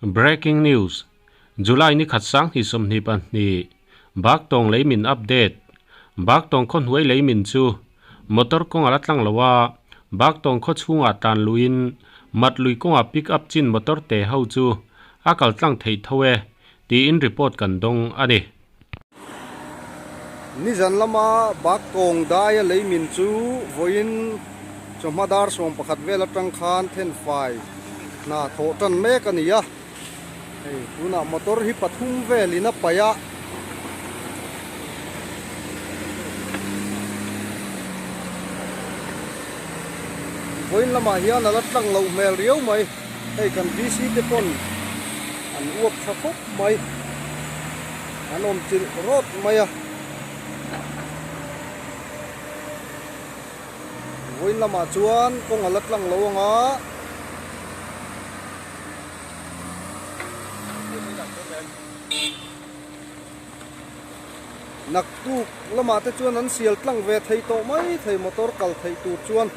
Breaking News, July ni khat 2022, Baktawng leimin update, Baktawng khaw hnuai leimin chu motor kawng a la tlang lo a, Baktawng khaw chhungah tlan luhin mat lui kawngah pick up chin motor te ho chu a kal tlang theih tho e tiin report kan dawng a ni. Nizan lama Baktawng daia leimin chu vawiin chawhma dar 11 vel atang khan thenfai hna thawh tan mek a ni a. Hei tunah motor hi pathum velin a paih a. Vawiin lamah hian a la tlang loh hmel riau mai. Hei kan VC te pawn an uap tha khawp mai. An awm chilh rawt mai a. Vawiin lamah chuan kawng a la tlang lo ang a. Naktuk lamah te chuan an sial tlang ve thei tawh mai thei motor kal theih tur chuan.